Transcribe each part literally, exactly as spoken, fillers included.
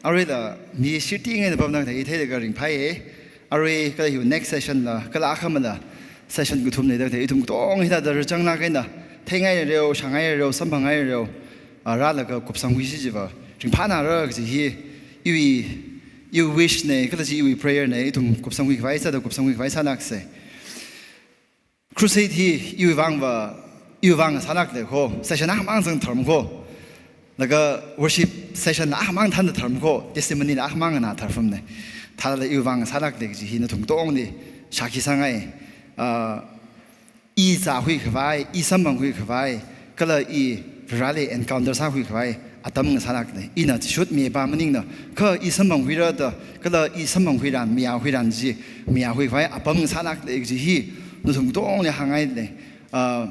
Aruila mi shirting eina pamnang thei theilaga ringphai. Arui kala hiwui next session la, kala akhamala session kathum leida thei, ithum katong hithāda rāzanglāk eina, theingairareo, shāngngairareo, samphanghairareo, ah, rālaga kupsangkhuisi chiva ringphānāra kaji hi, iwui, iwui wish nei, kala chi iwui prayer nei, ithum kupsangkhui khavai sāda kupsangkhui khavai sālāksa. Crusade hi iwui vangva, iwui vang sālākle kho, session akhamang zangtharam kho. Laga worship session la akhamang thānda tharam kho, testimony la akhamang nganā tharam ne. Thālala iwui vang sālākle kaji hi nathum katongli shākhi sāngai. Ah, i zākhui khavai, i samphangkhui khavai, kala i Vareli encounter sākhui khavai atam ngasālākne. Ina chishut mipā maningna, kha i samphangkhuira da, kala i samphangkhuiran, mayākhuiran chi, mayākhui khavai apam ngasālākle kaji hi nathum katongli hāngngaile. Ah,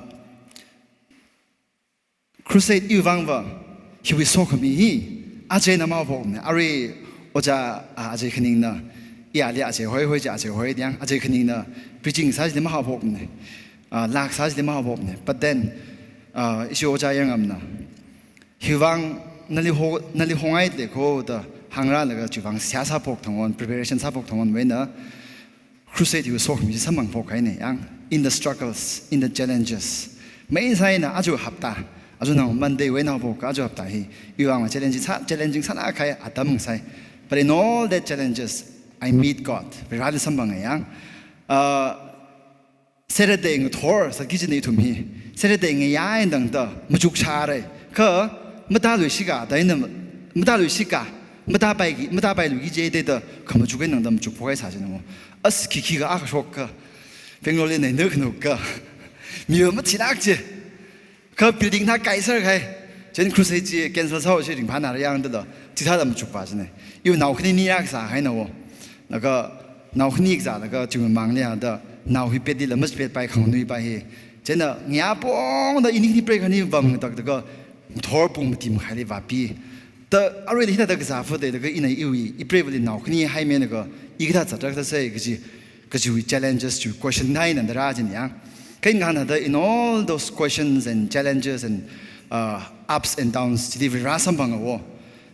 crusade iwui vangva, hiwui sokhami hi, aja eina mahaophokne. Arui ojā, ah, aja khaningna, i ali aja hoi hoi chi aja hoi diang, aja khaningna preaching sā chili mahaophokne. Ah, lāk sā chili mahaophokne. But then, ah, ishi ojā Yangamna, hiwui vang nali ho, nali hongaile kho da hāngrālaga chiwui vang seihā sāphok thang on, preparation sāphok thang onwui eina, crusade hiwui sokhami chi samphangphok kahaine yang, in the struggles, in the challenges. Main sāina aja hapta, aja nao Monday wui eina haophok, aja hapta hi, iwui vang challenging sā, challenging sālāk kahai atam sai. But in all that challenges, I meet God. Vareli samphangngai yang. Ah, Saturday ngathor sāki kajina ithum hi. Saturday ngayā eina tangda machuk shārai. Kha matāluishika da eina, matāluishika, matāpaiki, matāpailuiki kaji da khamachuk eina tangda machukphok kahai sā china mo. As khikhi ka akha shok ka. Bangalore li nei nuk nuk ka. Mi va mathilāk chi. Kha building thā kaiser kahai. Chieina crusade chi cancel sāhaosi ringphānāra yang dala. Chithāda machukpa china. Iwui nao khani ni yak sāhaina wo. Laga nao khani kazā laga chiwui mangli ya da nao hi petlila machipetpai khanganuipa hi. Chieina ngayā pongda ini khani preikhani vāmngatakda kha ngathor pung mati makhaili vāpi. Da aruila hithāda kazā fade laga ina iwui, ipreivali nao khani haimeilaga i kathā zatrakta sai kaji, kajiwui challenges chiwui question thā eina da rā china yang. Kha ina ngahānda in all those questions and challenges and, uh, ups and downs, chili Vare samphanga wo.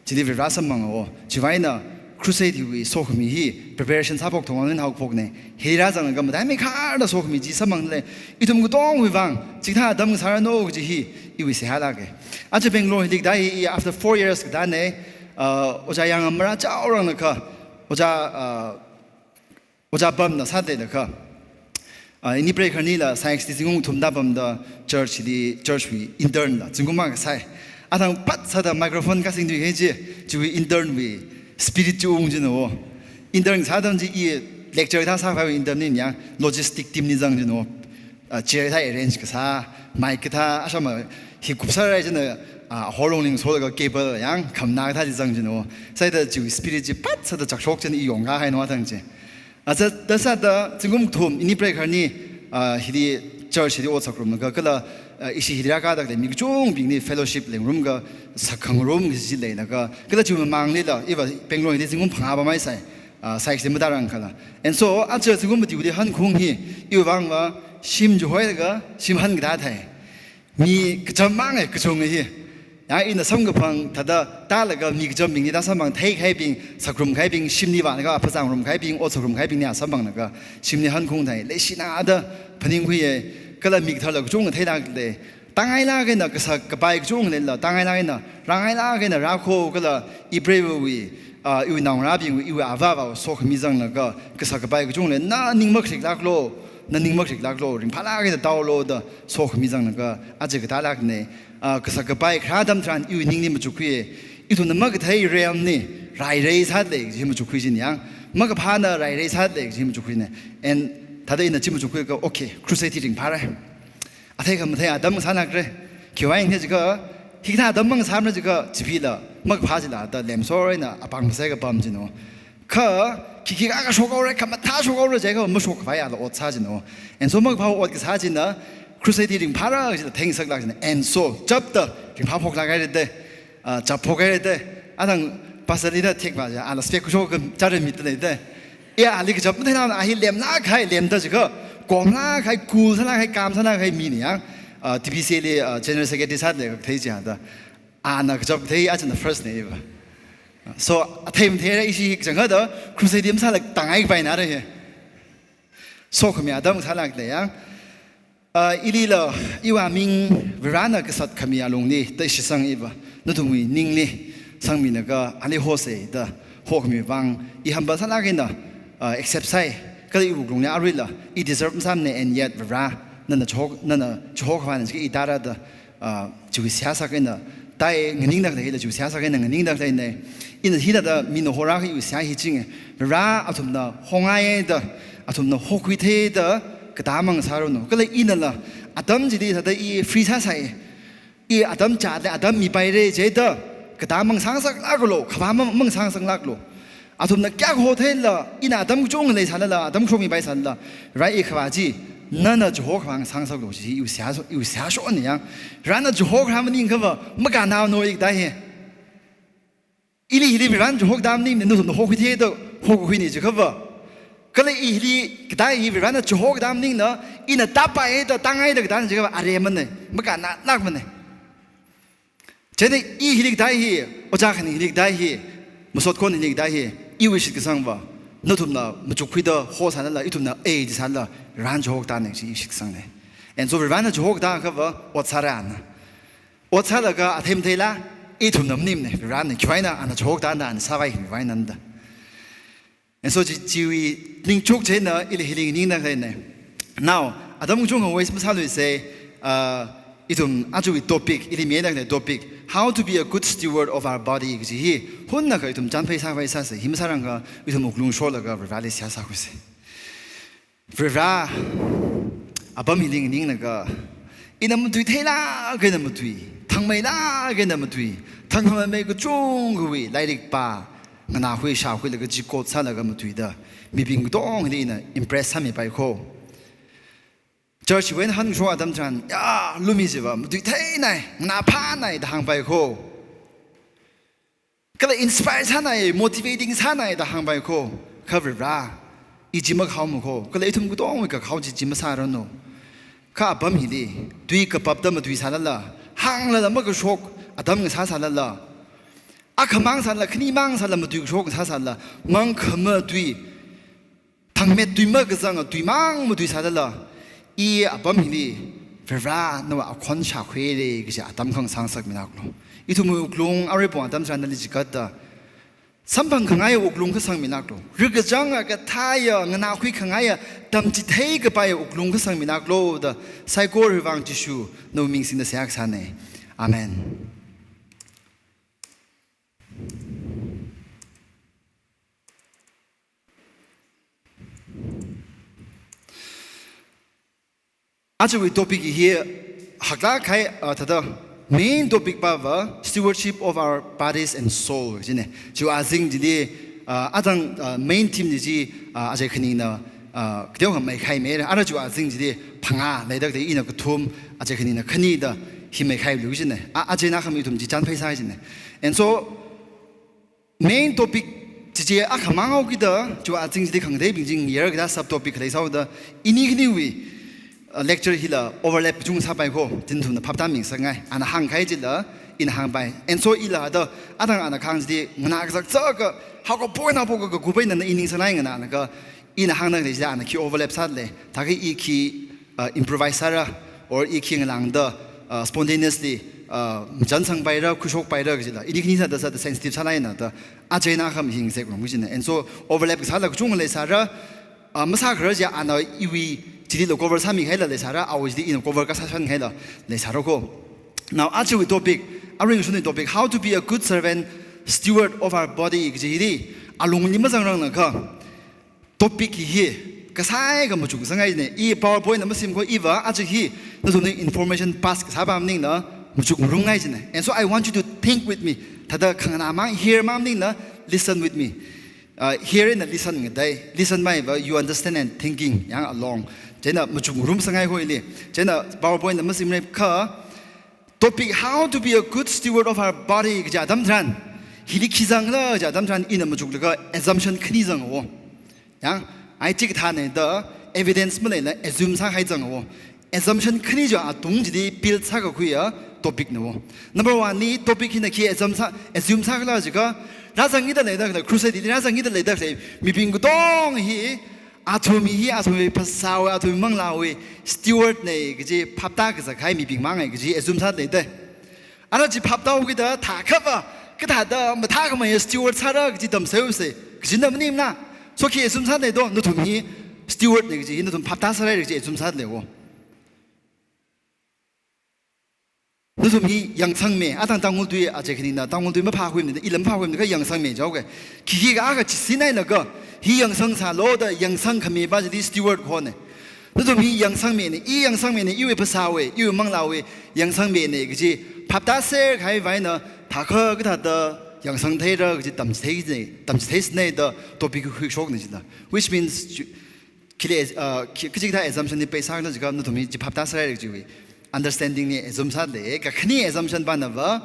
Chili Vare samphanga wo. Chiwui eina crusade hiwui sokhami hi preparation sāphok thang on haophokne. Hi rāzanglaga mathāmeikharda sokhami chi samphangle. Ithum katongwui vang chikathā atam ngasāranu kaji hi iwui seihā lāke. Aja Bangalore hili katā hi i after four years katāne, uh, ojā Yangam marāchaoranglaga, ojā, uh, ojā pamna sāda leilakha. Ah, ini preikharnila science li zingkum kathum tāpamda church li, church wui intern la zingkum akha sāi. Athang phat sāda microphone kasing tui kaji, chiwui intern wui spirit chi ung china wo. Intern sā atam chi i lecture thā sākhavai intern ni yang, logistic team li zang china wo. Ah, chair thā arrange kasā, mic kathā, ashama hi kupsārai china, ah, horong ling solaga cable yang, khamna kathā chi zang china wo. Sāda chiwui spirit chi phat sāda chakshok china i yongkahai no athang chi. Aja, da sāda zingkum kathum ini preikharni, ah, hili church hili ot sāngarumlaga, kala, ah, ishi hili rākāda khalei mi kachungbingli fellowship leingarumlaga, sākhangarum kaji leilaga, kala chiwui mamanglila, iva Bangalore hili zingkum phangā pamhaisai, ah, science li matāranglakhala. And so, aja zingkum matiuli hankhaung hi, iwui vangva, shim chi hoilaga, shim hankatā thai. Mi kacham mang e, kachung e hi. Ya, ina samkaphang thāda tālaga mi kachambingli thā samphang, theikahaibing, sāngarumkahaibing, shimli vālaga phasā ngarumkahaibing, ot sāngarumkahaibingli ya samphanglaga, shimli hankhaung thai, leishina da phaningkhui e, kala mi kathāla kachungkha theilākle, tāngailāk eina kasā kapai kachungkha leila, tāngailāk eina, rāngailāk eina rākho kala, ipreivawui, ah, iwui naongarābingwui, iwui avāvawui sokhami zanglaga, kasā kapai kachungkha lei, na ning makriklāklo, na ning makriklāklo, ringphālāk eina taolo da sokhami zanglaga, aja katālākne, ah, kasā kapai kharā atam tharan iwui ningli machukkhui e, ithumna makathei realm li, rairei sāda lei kaji machukkhui china yang, makaphāna rairei sāda lei kaji machukkhuine, and thāda ina chi machukkhuiakha, okay, crusade hi ringphārai. Athei khamathei atam ngasānakre. Khiwui vang eina jiakha, hikathā atam mang sāmara jiakha, chipheila, makaphā chila da lemsor eina apāng phasai kapam china wo. Kha, khikhi akha shokhaora, khamathā shokhaora jiakha, mashokkhavai ala ot sā china wo. And so makaphā ot kasā china, crusade hi ringphāra kajila theingasaklāk china. And so, chapda, ringphāphoklāk haire de, ah, chapphok haire de, athang pastor li da thekva ja, ala spec khuishok kachara mi da lei de. Ya, ali kachap matheina, a hi lemlāk kahai, lemda jiakha, komlāk kahai, cool sālāk kahai, calm sālāk kahai mina yang, ah, T B C A li, ah, General Secretary sāda lei kathei chi hāngda. Ana kachap kathei, achina first ne iva. So, athei matheira ishi hik jangada, crusade masālak tangai kapaina da hi. Sokhami atam sālak da yang. Ah, ilila, iwui aming Varena kasat khami alungli, da ishi sang iva, nathumwui ningli, sangminaga, ali hosei da, hokhami vang, i humble sālak eina, ah, accept sai, kala iwui wuklungli aruila, i deserve masāmana and yet, Vare, nana chihok, nana chihok vana chiki i tara da, ah, chiwui seihā sākahai eina, tai nganingda khalei hila chiwui seihā sākahai eina nganingda khaleina. Ina hithāda mina horākha iwui seihā hi chinga. Vare athumna hongai da, athumna hokhui thei da, katamang sāranu. Kala inala, atam chili thāda i free sāsai. I atam chāda, atam mipaira jida, katamang sāngasaklaklu, khavā mang, mang sāngasaklaklu. Athumna kayākha hotheila, ina atam kachungkha leisālala, atam kachungkha mipaisālala, Vare i khavā chi, nana chihokhavā sāngasaklu chi, iwui seihā so, iwui seihā shokna yang. Varena chihokharā maningkhava, makānao no i da hi. Ili hili Varena chihokda maningna, nathumna hokhui thei da, hokhuina jikhava. Kala i hili katā hi Varena chihokda maningna, ina tāpai da, tāngai da katā jikhava, aremana, makānalakmana. Chieina i hili katā hi, ojā khani hili katā hi, masot khon hili katā hi, iwui shitkasangva, nathumna machukkhuida hosālala, ithumna ei jisālala, Varena chihokda na chi i shitkasangna. And so Varena chihokda khava, ot sārana. Ot sālaga athei matheila, ithumna maningmana, Varena, khiwui eina ana chihokda na, ana sāvai hi vāi nanda. And so chi, chiwui ningchuk chieina ili hili nganingda khaleina. Now, atam kachungkha waste masāluisei, uh, ithum ajawui topic, ili mida khalei topic, how to be a good steward of our body kaji hi, hunnakha ithum chānphai sāvai sāsei, hi masārangkha ithum wuklung sholaga Vareli seihā sākhuisei. Vare, apam hili nganinglaga, ina matui theilāk eina matui, thangmeilāk eina matui, thangkhamei kachungkhawui, lairik pā, nganākhui shākhuilaga chikot sālaga matuida, mibing katongali ina impress sāmipai kho. Church wui eina hanshok atam tharan, ya, lumi chiva, matui theinai, nganāphānai da hāngpai kho. Kala inspire sānai, motivating sānai da hāngpai kho. Kha Vare, i chi makhaomu kho. Kala ithum katongwui kakhao chi chi masāranu. Kha apam hili, tui kapapda matuisālala, hānglala makashok, atam ngasāsālala, akhamang sālala, khanimang sālala, matui kashok ngasāsālala, mangkhama tui, thangmet tui makazanga tuimang matuisālala, i apam hili, Vare, nawui akhon shākhuira kaji atam khangasang sāminaklu. Ithumwui wuklung aruipong atam tharan nali chikatda, samphang khangaiya wuklung kasang minaklu. Rikachanga kathāya, nganākhui khangaiya, tamchithei kapaiya wuklung kasang minaklu da, saikorawui vang Jishu, nawui ming singda seihā kasāna. Amen. Ajawui topic hi haklāk kahai, uh, thāda main topic pava stewardship of our bodies and soul jina. Chiwui azing chili, uh, atang, uh, main theme chi, uh, aja khanina, uh, kateokha meikhaimei. Ara chiwui azing chili phangā leida khalei ina kathum, aja khanina khani da hi meikhailu jina. A, aja eina khami ithum chi chānphai sā jina. And so, main topic chi chi akhamang haokida, chiwui azing chili khangateibing chi ngayar kida sub topic khalei sāhaoda, ini khaniwui, uh, lecture hila overlap kachungkha sāpai kho, ithumna phaptāming sāngai, ana hāngkahai chila, ina hāngpai. And so ila da, atang ana kahāng chili, nganā kazak zaka, haokaphok eina haophok kakup eina i ning sāngai nganālaga, ina hāngda khalei chila ana khi overlap sālei, thākha i khi, uh, improvise sāra, or i khi ngalāngda, uh, spontaneously, uh, machānsangpaira, khuishokpaira kajila. Ili khani sāda sāda sensitive sālāk eina da, aja eina khami hi ngasekrum kajina. And so overlap kasāla kachungkha leisāra, uh, masākharar chi ana iwui chilila cover sāmikahaila leisāra, awui chili ina cover kasāsanghaila leisāra kho. Now, ajawui topic, aring shunwui topic, how to be a good servant, steward of our body kaji hili, alungli mazangranglaga, topic hi, kasāi ka machuk sāngai jina, i PowerPoint na masim kho iva, aja hi, nathumli information pass kasā pam maningla, machukngarumngai jina. And so I want you to think with me. Thāda khanganāmang, hear mang maningla, listen with me. Uh, hear and listen ngadai. Listen maiva, you understand and thinking, yang along. Chieina machukngarum sāngai kho ili. Chieina PowerPoint na masimrep kha, topic, how to be a good steward of our body kaja atam tharan, hili khi zangla kaja atam tharan ina machuklaga assumption khani zanghaowa. Yang, ai chikathāna da evidence maleila assume sāhai zanghaowa. assumption khani chi atung chili build sākakhuiya topic na wo. Number one li topic hina khi assume sā, assume sākhala jiakha, rāzangkida leida khalei, crusade li rāzangkida leida khalei mibing katonga hi, athum hi, athumwui phasāwui, athumwui manglāwui steward na kaji phaptā kazak kahai mibing mang kaji assume sāda leida. Ara chi phaptāhaokida thākhava, kathāda mathākhamei steward sāra kaji tamsei use, kajina maningmana. So khi assume sāda leido, nathum hi steward na kaji hi nathum phaptā sārai kaji assume sāda lei wo. Nathum hi yangsangme, atang Tangkhul tui aja khanina, Tangkhul tui maphākhuimanina, ila maphākhuimanina kha yangsangme jihaoke. Khikha akha chi sinailaga, hi yangsang sālo da yangsang khami pa chili steward khone. Nathum hi yangsangmene, i yangsangmene, iwui phasāwui, iwui manglāwui yangsangmene kaji phaptā ser kahai vaina, thākha kathāda yangsang theira kaji tamchithei, tamchitheisane da topic khuishokna china. Which means, ju-, khili, uh, khi, kaji kathā assumption li base sākhala jiakha nathum hi chi phaptā sārai kajiwui understanding li assume sāda lei. Kakhane assumption pana va,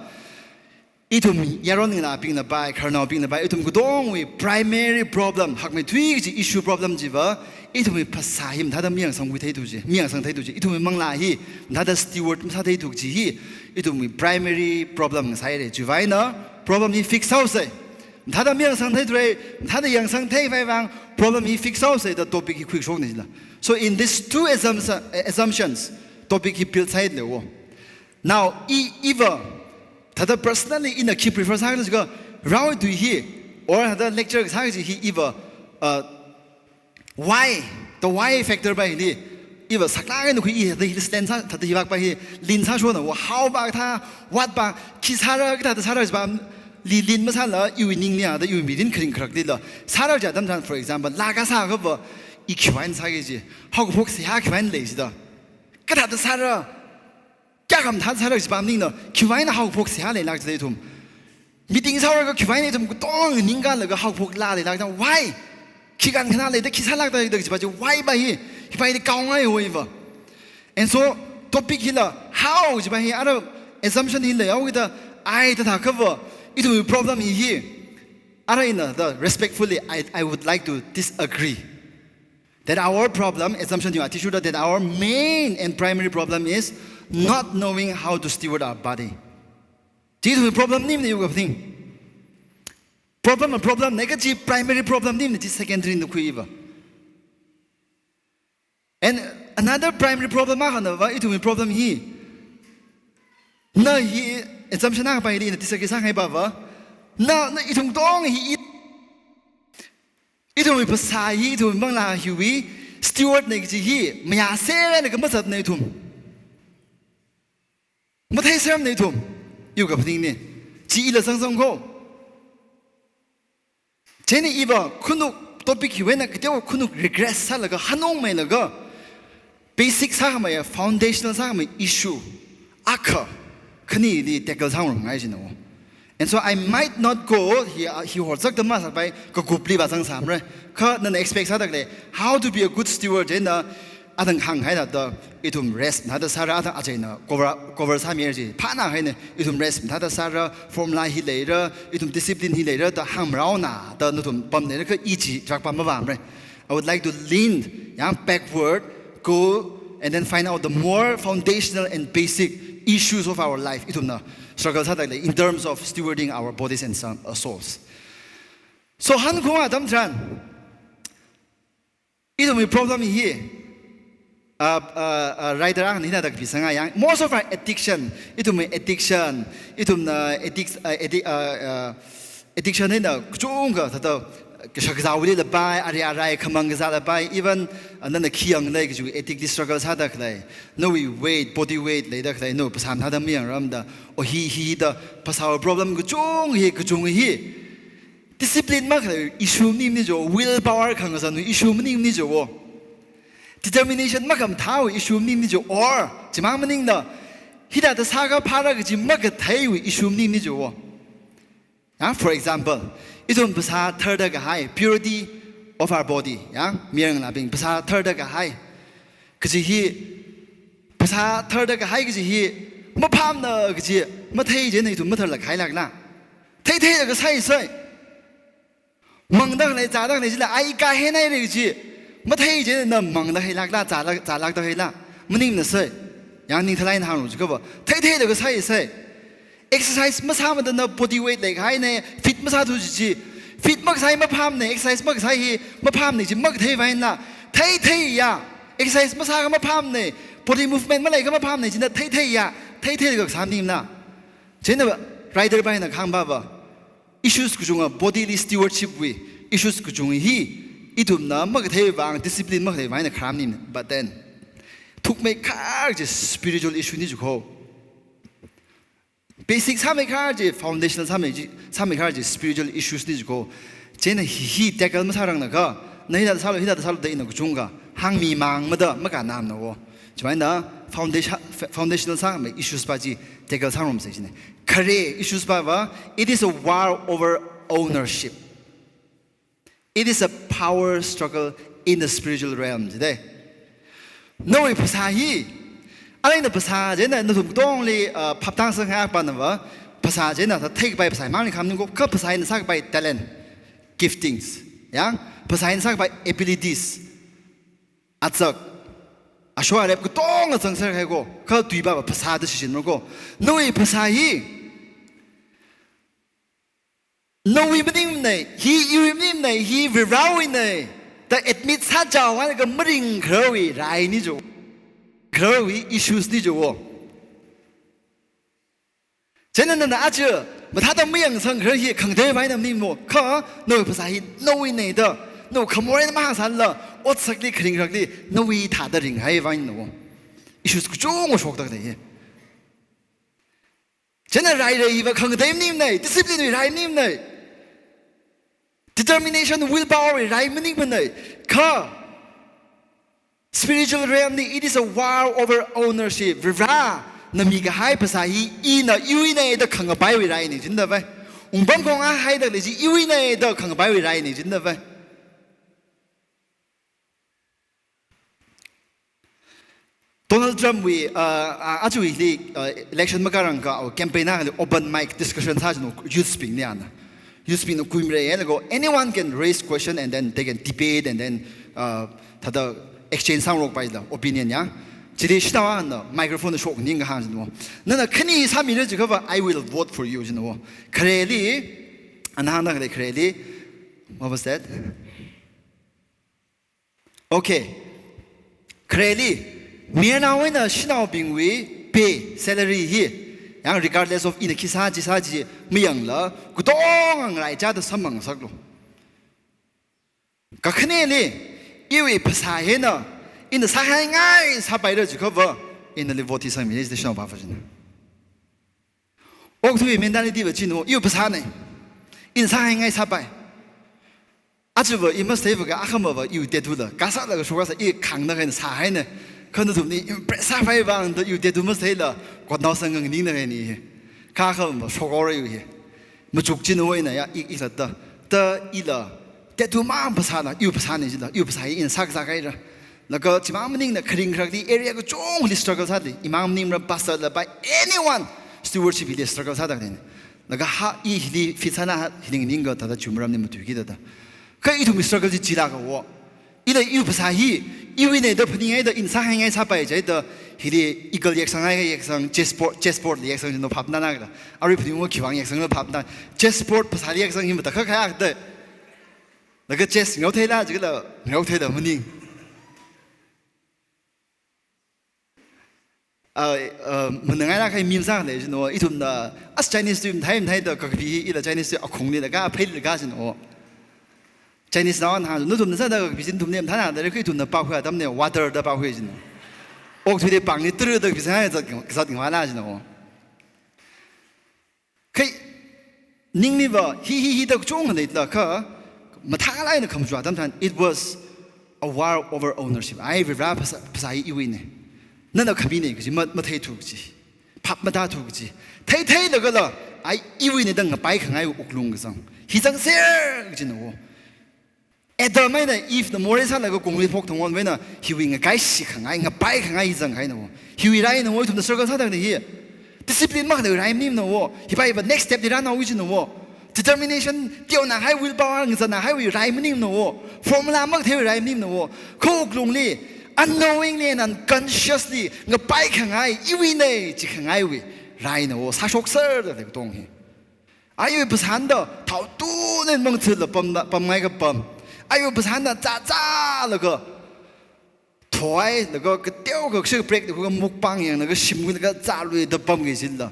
ithum yaron ngalābingna pai, khararnaobingna pai, ithum katongawui primary problem, hakmeithui kaji issue problem chi va, ithumwui phasā hi mathāda mayangsangkhui theithu chi, mayangsang theithu chi, ithumwui manglā hi mathāda steward masātheithu chi hi, ithumwui primary problem ngasaire. Chiwui vaina problem hi fix sāuse. Mathāda mayangsang theithurai, mathāda yangsang theikhavai vang problem hi fix sāuse da topic hi khuishokna chila. So in these two assumption, assumptions, topic hi build sāhaida lei wo. Now, i, iva, thāda personally ina khi prefer sākhala jiakha, raothui hi, or thāda lecture sākaji hi iva, uh, why, the why factor pa hili, iva saklāk eina khui i thāda hi stand sā, thāda hi vak pa hi, lin sāshona, wa haopa kathā, what pa, khi sāra, kathāda sāra jipa, li lin masāla, iwui ningli a, da iwui mirin kharing kharak lila. Sāra kaji atam tharan, for example, laa kasā akhava, i khiwui eina sāki kaji, haokaphok seihā khiwui eina lei jida. Kathāda sāra, kayākha mathāda sāra jipa maningna, khiwui eina haokaphok seihā leilāk jida ithum. Meeting sāhaolaga khiwui eina ithum katonga ningkalaga haokaphok laa leilāk jida. Why? Khi kankhana leida khi sālākta da jipa chi why pa hi, hi pa hi kaungaiwui va. And so, topic hila, how jipa hi, ara assumption hi leihaokida, ai thāda khava, ithumwui problem hi hi. Ara ina da respectfully, I, I would like to disagree that our problem, assumption hi athishurda, that our main and primary problem is not knowing how to steward our body. Chi ithumwui problem maningmana, yukaphaning. Problem a problem na kaji primary problem maningmana, chi secondary na khuiva. And another primary problem akhana va, ithumwui problem hi. Na hi assumption akha pa hili ina disagree sāngai pa va. Na, na ithum katonga hi i, ithumwui phasā hi, ithumwui manglā hiwui steward na kaji hi, mayāserlaga mazatna ithum. Matheisermana ithum, yukaphaningna. Chi ila sangsang ko. Chieina iva khanuk topic hiwui eina kateokha khanuk regress sālaga hanungmeilaga basic sākhamei, foundational sākhamei issue akha khanili tackle sāngarumngai jina. And so I might not go, hi, hi horzakta masāpai, kakupli va zangsāmara. Kha nana expect sāda khalei, how to be a good steward, chieina atang hānghai thāda, ithum rest mathāda sāra, atang aja ina cover, cover sāmira chi. Phāna haina, ithum rest mathāda sāra, formula hi leira, ithum discipline hi leira, da hāngmaraona, da nathum pamneira kha i chi, chak pam mavāmara. I would like to lean, yang, backward, go, and then find out the more foundational and basic issues of our life. Ithumna struggle sāda khalei in terms of stewarding our bodies and some, uh, souls. So, hankhong atam tharan, ithumwui problem hi, uh, uh, uh, writer akhana hina da kapisanga yang, most of our addiction, ithumwui addiction, ithumna addicts, uh, addic-, uh, uh, addiction hina kachungkha thāda, kashak kazāwuilila pai, ari arai khamang kazāla pai, even, uh, nana khi yanglei kaji addict li struggle sāda khalei, nawui weight, body weight leida khalei, nawui phasā mathāda mayangramda, o hi, hi da, phasāwui problem kachung hi, kachung hi, discipline makhalei issue maningmana jo, willpower khangazan issue maningmana jo. Determination makhamathā issue maningmana jo, or, chimang maningna, hithāda sākha phāra kaji makathei issue maningmana jo. Ya, for example, ithum phasā tharda kahai, purity of our body, ya, mayarngalābing phasā tharda kahai. Kaji hi, phasā tharda kahai kaji hi, maphāmana kaji, mathei chieina ithum matharlāk hailākla. Theitheilaga sāisai. Mangda khalei, zāda khalei chila, ai kahai eina re kaji, mathei chieina mangda hailākla, zālāk, zālākda haila. Maningmana sai. Yang ning thalai na hānglu jiakha va, theitheilaga sāi sai. Exercise masāmada na body weight leikahaina, fit masāthu ji chi. Fit makasā hi maphāmana, exercise makasā hi maphāmana chi makatheiva eina, theitheiya. Exercise masāakha maphāmana, body movement maleikha maphāmana china theitheiya. Theitheilaga kasā maningmana. Chieina va, writer pa hina kahāng pa va, issues kachunga, bodily stewardship wui issues kachunga hi ithumna makathei vang, discipline makathei vang eina kharā maningmana. But then, thukmeikharchi spiritual issue na jiakha. Basic sāmeikharchi, foundational sāmei chi, sāmeikharchi spiritual issues na jiakha. Chieina hi, hi tackle masāranglaga, na hithāda sālu, hithāda sālu da ina kachungkha hāngmimangmada makannamana wo. Chieina foundation, foundational sāmeikharei issues pa chi tackle sāngarumsa jina. Khare issues pa va, it is a war over ownership. It is a power struggle in the spiritual realm jida. Nawui phasā hi, arui eina phasā chieina nathum katongli, uh, phaptāngasakngai pa na va, phasā chieina sātheikapai phasā hi mangli khamaningko, kha phasā hina sākapai talent, giftings, ya, phasā hina sākapai abilities, azak, ashua arep katonga zangserhaiko, kha tui pa va phasāda shichinmako. Nawui phasā hi, nawui maningmana, hi iwui maningmana, hi Varivarāwuina da admit sāchao hailaga maringkharawui rai na jiakha. Kharawui issues na jiakha. Chieina nana aja mathāda mayangsangkhara hi khangateiva eina maningmana, kha nawui phasā hi nawuina da, nawui khamor eina mahāngsālala, otsakli kharingkharakli nawui thāda ringhaiva eina wo. Issues kachungkha shokda khalei hi. Chieina rairei hi va khangatei maningmana, discipline wui rai maningmana. Determination, willpower wui rai maningmana. Kha spiritual realm li, it is a war over ownership. Varivarāna mikahai phasā hi ina iwuina da khangapaiwui raina jida vai. Wungpamkhong a haida khalei chi iwuina da khangapaiwui raina jida vai. Donald Trump wui, uh, uh, aja hili, uh, election makārangkha, uh, campaign akhali open mic discussion sā jinu youths bingli ana. Youths bingna kuimarei, eh, laga anyone can raise question and then they can debate and then, uh, thāda exchange sāngarokpaila opinion ya. Chili shanaowa ana microphone shokningkha hāng jinu. Nana khani sāmira jiakha va, I will vote for you jinu. Khareli, ana hāngda khalei khareli, what was that? Okay. Khareli, mayarnaowui eina shanaobingwui pay, salary hi, yang regardless of ina khi sā chi sā chi mayangla, katonga ngaraichāda samphang ngasaklu. Kakhaneli, iwui phasā hina, ina sāhaingai sāpaira jiakha va, inali vote hi sangmira jida shanao pa va china. Okathuiwui mentality va china, iwui phasāna, ina sāhaingai sāpai. Aja va i masātheiva kha akhama va iwui tattoo la, kasālaga shokasā i khangda kha eina sāhaina. Kha nathumli impress sāpai vang da iwui tattoo masātheila, kotnao sangnganingda kha eina hi. Kha akhama va shokhaora iwui hi. Machuk china eina ya i, i sāda. Da ila, tattoo mang phasāla, iwui phasāna jila, iwui phasā hi ina sākazā kahaira. Laga chimang maningla kharingkharakli area kachungkhali struggle sāda, imang maningmara pastor la by anyone stewardship hili struggle sāda khalei. Laga ha i hili fit sāna ha hili ningkha thāda chumram ni matuiki thāda. Kha ithum struggle chi chilāka wo. Ila iwui phasā hi, iwuina da phaningai da ina sāhaingai sāpai jida, hili eagle yeksang ai yeksang, chessboard, chessboard li yeksang jinu phaptāna kala. Arui phaning wo khiwui vang yeksang lo phaptāna. Chessboard phasāli yeksang hi matakhak khayak da. Laga chess ngaotheila, jikala ngaotheila maning. Ah, ah, mangangaila khai mim sālei jinu, ithumna, as Chinese tui mathei matheida kakapi hi ila Chinese tui akhungli laga, pheili laga jinu. Chinese naona hāng, nathumna sāda kakapi chi nathumli mathāna da, kha ithumna pākhui atamli water da pākhui jinu. Okathuili pāngli turu da kapi sāngai zat, zat ngala jinu. Kha, ningli va, hi, hi, hi da kachungkha leilakha, mathālāk eina khamachuk atam tharan, it was a war over ownership. Ai, Varivarā phasā, phasā hi iwuina. Nana khamina kaji, ma, matheithu kaji. Phap matāthu kaji. Theitheilaga la, ai, iwuina da ngapai khangai wuklung kazang. Hi zangser kajina wo. Adam eina Eve na morei sālaga kongli phok thangwon eina hiwui ngakaishi khangai, ngapai khangai hi zangkahaina wo. Hiwui raina wo, ithumna struggle sāda khalei hi. Discipline makhalei rai maningmana wo. Hi pa hi pa next step li rānao wijina wo. Determination, teonahai willpower, ngazanahaiwui rai maningmana wo. Formula makatheiwui rai maningmana wo. Kha wuklungli, Unknowingly and unconsciously ngapai khangai, iwuina chi khangaiwui raina wo, sāshokserda lei katong hi. Ai iwui phasāna da, thao tuna mangthila pamda, pamngai kapam. Ai iwui phasāna zāzālaga, thoi, laga kateo kashi break da khuka mukbang yanglaga shimkhuilaga zāluida pamki jilda.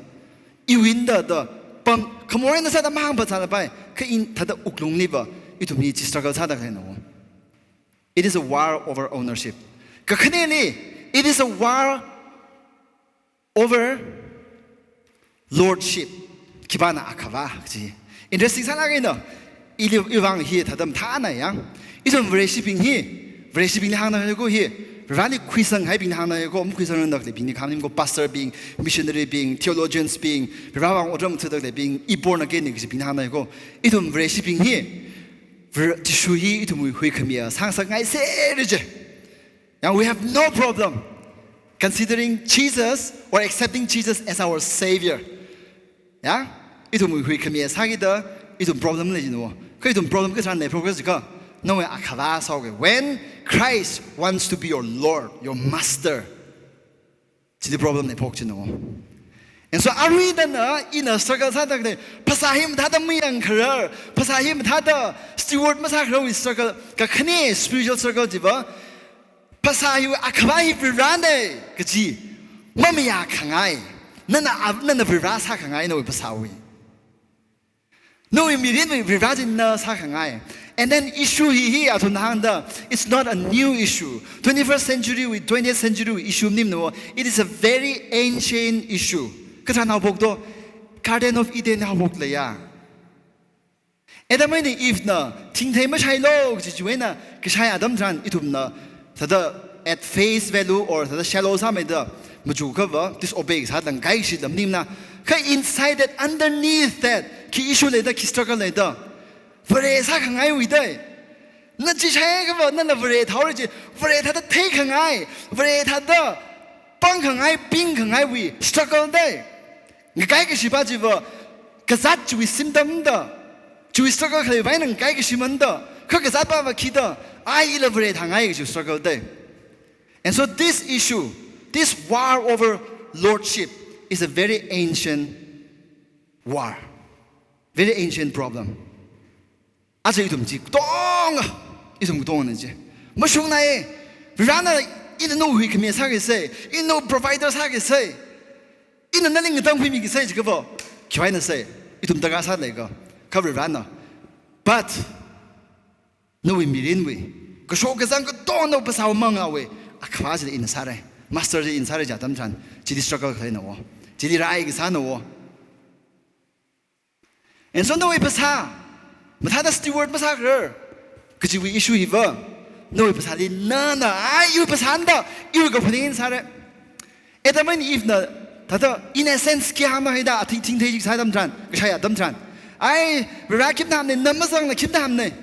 Iwuina da, da pam, khamor eina sāda mahāngphat sālapai, kha ina thāda wuklungliva, ithum hi chi struggle sāda khaleina wo. It is a war over ownership. Kakhaneli, it is a war over lordship. Khipāna akhava chi. Interesting sālāk eina. Ili, iwui vang hi thādam thāna yang. Ithum Vareshibing hi. Vareshibingli hāngna ko hi. Vareli khuisanghaibing hāngna ko, makhuisangrangda khaleibingli hāngnim ko, pastor bing, missionary bing, theologians bing, Varewui vang otram thuda khaleibing, i born again ni kajibing hāngna ko. Ithum Vareshibing hi. Var-, Jishu hi ithumwui huikhamiya sāngasakngai sera je. Yang, we have no problem considering Jesus or accepting Jesus as our Savior. Yang, ithumwui huikhamiya sākida, ithum problem lei jino. Kha ithum problem kasāna lei progress ka, nawui akhava sāoke. When Christ wants to be your Lord, your Master, chili problem leiphok jino. And so aruidana ina struggle sāda khalei, phasā hi mathāda mayangkharar, phasā hi mathāda steward masākhararwui struggle, kakhane spiritual struggle chiva, phasā hi akhava hi Varena kaji mamayā khangai, nana av-, nana Vare sākhangai nawui phasāwui. Nawui mirinwui Vare china sākhangai. And then issue hi hi athum hāngda, it's not a new issue. Twenty-first century wui, twentieth century wui issue maningmana, it is a very ancient issue. Katharan haophok do, Garden of Eden haophok leiya. Adam eina Eve na thingthei mashailu kaji chiwui eina kashai atam tharan ithumna thāda at face value or thāda shallow sāmeida machukhava disobey sāda ngakaishida maningmana. Kha inside that, underneath that, khi issue leida, khi struggle leida, Vare sākhangaiwui dei. Na chi shaiakhava, nala Vare thaora chi, Vare thāda theikhangai, Vare thāda pangkhangai, pingkhangaiwui struggle dei. Ngakaikashi pa chiva, kazāt chiwui symptom da, chiwui struggle khalei vang eina ngakaikashi man da, kha kazāt pava khi da, ai ila Vare thāngai kaji struggle dei. And so this issue, this war over lordship, is a very ancient war, very ancient problem. Aja ithum chi katonga, ithum katongana chi. Mashungnai, Varena ina nawui huikhamiya sākasei, ina nawui provider sākasei, ina nali ngatangkhuimikasei jiakhava, khiwui eina sei, ithum taka sālei ka, kha Varena. But, nawui mirinwui, kashok kazang katonga nawui phasāwui mangāwui, akhava chili ina sārai, master chili ina sārai kaji atam tharan, chili struggle khaleina wo, chili rai kasāna wo. And so nawui phasā, mathāda steward masākharar kajiwui issue hiva, nawui phasāli nana, ai iwui phasāna da, iwui kaphaning sāra. Adam and Eve na, thāda, in essence, khi hāngda haida, athing thingthei chi sā atam tharan, kashai atam tharan. Ai, Vare khim thāmana, na mazangla khim thāmana.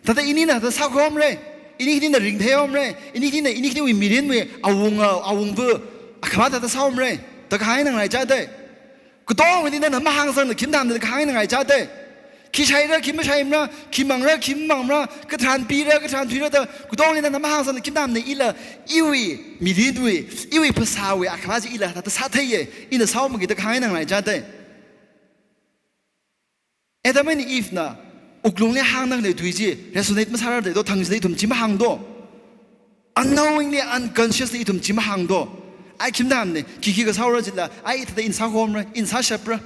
Thāda inina thāda sākhomra, ini khanina ringtheiomra, ini khanina, ini khaniwui mirinwui, awunga, awungva, akhava thāda sāomra, da kahāng eina ngaraichā dei. Katonga nina mahāngsangla khim thāmana da kahāng eina ngaraichā dei. Khi shaira, khi mashaimara, khi mangra, khi mamangra, katharan pira, katharan thuira da, katonga nina mahāngsangla khim thāmana ila, iwui mirinwui, iwui phasāwui, akhava chi ila thāda sātheiya, ina sāomaki da kahāng eina ngaraichā dei. Adam and Eve na wuklungli hāngda khalei tui chi resonate masārar dei do, thangkachida ithum chi mahāng do. Unknowingly, unconsciously ithum chi mahāng do. Ai khim thāmana, khi khi kasāora jila, ai thāda ina sākhomra, ina sāshapra.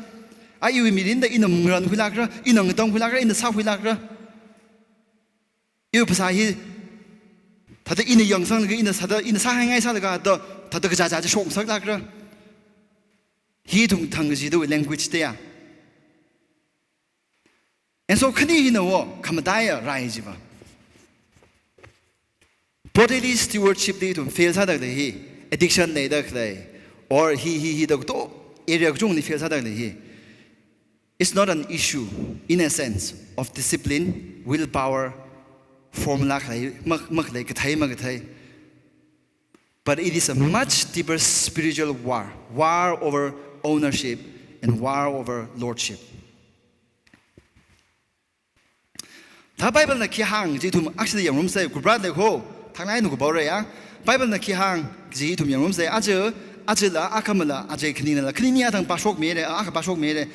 Ai iwui mirinda ina ngaran khuilākra, ina ngatang khuilākra, ina sā khuilākra. Iwui phasā hi, thāda ina yangsanglaga, ina sāda, ina sāhaingai sālaga, thāda, thāda kachāchā chi shokngasaklākra. Hi ithum thangkachida language dei ya. And so khani hina wo, khamataiya rai chiva, bodily stewardship li ithum fail sāda khalei hi, addiction leida khalei, or hi, hi, hi da kato, area kachungli fail sāda khalei hi. It's not an issue, in a sense, of discipline, willpower, formula khalei, mak-, makhalei, kathei, makathei. But it is a much deeper spiritual war, war over ownership and war over lordship. Thā Bible na khi hāng chi ithum actually yangrumsei, kupra lei ho, thanglai nu kupaora ya. Bible na khi hāng kaji ithum yangrumsa, aja, ajala, akhamala, aja khaninala, khanini athang pāshokmira, akha pāshokmira.